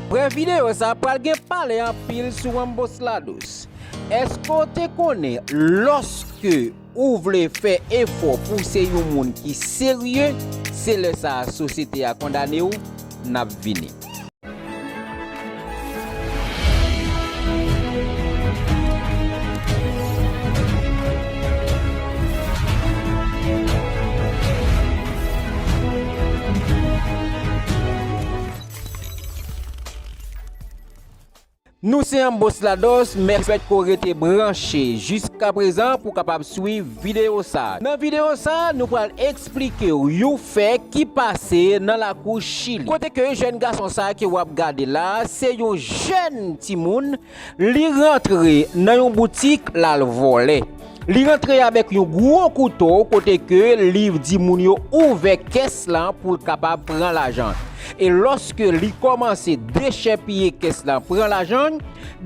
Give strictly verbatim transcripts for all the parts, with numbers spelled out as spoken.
Prè videyo sa pral gen pale anpil sou Ambos Lados. Èske w te konnen lòske ou vle fè efò pou se yon moun ki serye, se lè sa a sosyete a kondane w? N ap vini. Nou se Ambos Lados, mèsi pèt ko rete branche jiskaprezan pou kapab swiv videyo sa. Nan videyo sa, nou pral eksplike w yon fè ki pase nan lakou Chili. Kote ke jèn gason sa ke w ap gade la, se yon jèn timoun, li rantre nan yon boutik, l al vòlè. Li rantre avèk yon gwo kouto kote ke li di moun yo ouvè kès lan pou l kapab pran lajan. E lòske li kòmanse dechèpiye kès lan, pran lajan,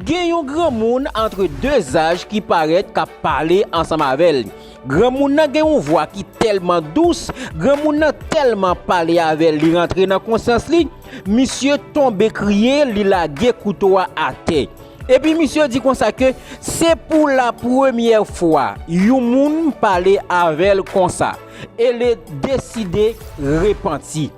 gen yon granmoun antre de zaj ki parèt k ap pale ansanm avè l. Granmoun nan gen yon vwa ki tèlman dous, granmoun nan tèlman pale avè l, li rantre nan konsyans li, misye tonbe kriye, li lage kouto a atè. Epi misye di konsa ke se pou la premyè fwa yon moun pale avè l konsa, e li deside repanti.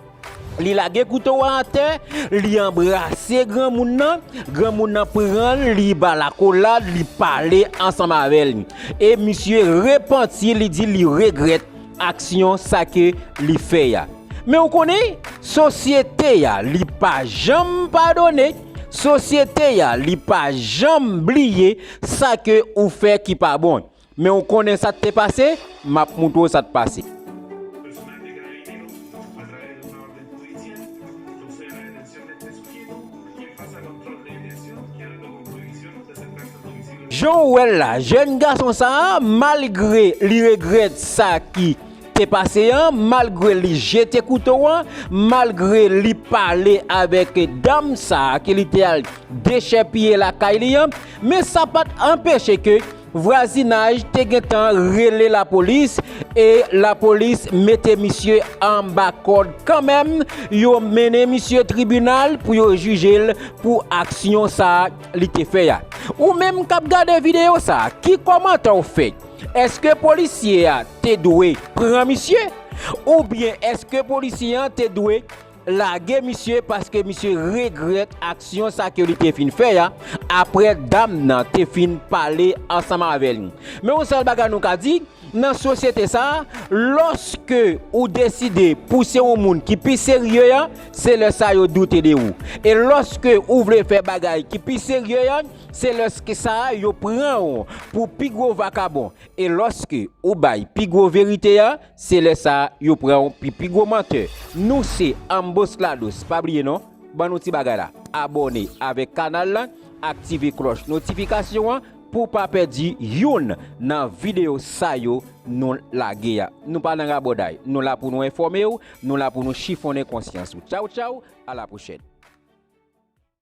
Li lage kouto a atè, li anbrase granmoun nan, granmoun nan pran l, li ba l akolad, li pale ansanm avè l. E misye repanti, li di li regrèt aksyon sa ke li fè a. Men ou konnen, sosyete a, li pa janm padone, sosyete a, li pa janm bliye sa ke ou fè ki pa bon. Men ou konnen sa k te pase, m ap montre w sa k pase. Jan w wè l la, jèn gason sa a, malgre li regrèt sa ki te pase an, malgre li jete kouto an, malgre li pale avèk dam sa a ke li te al dechèpiye lakay li an, men sa pa t anpeche ke vwazinaj te gentan rele lapolis, e lapolis mete misye anba kòd kanmenm. Yo mennen misye tribinal pou yo jije l pou aksyon sa a li te fè a. Ou menm k ap gade videyo sa a, ki kòmantè w fè? Èske polisye a te dwe pran misye? Oubyen èske polisye an te dwe lage misye paske misye regrèt aksyon sa ke li te fin fè a, apre dam nan te fin pale ansanm avè l? Men yon sèl bagay nou ka di, nan sosyete sa a, lòske ou deside pou se yon moun ki pi serye a, se lè sa yo doute de ou. E lòske ou vle fè bagay ki pi serye a, se lòske sa a yo pran w pou pi gwo vakabon. E lòske ou bay pi gwo verite a, se lè sa a yo pran w pi, pi gwo mantè. Nou se Ambos Lados. Pa bliye non, ban nou ti bagay la. Abòne avèk kanal la, aktive klòch notifikasyon an pou w pa pèdi youn nan videyo sa yo nou lage a. Nou pa nan rabòday. Nou la pou nou enfòme w, nou la pou nou chifonnen konsyans ou. Tchaw, tchaw, a la pwochèn.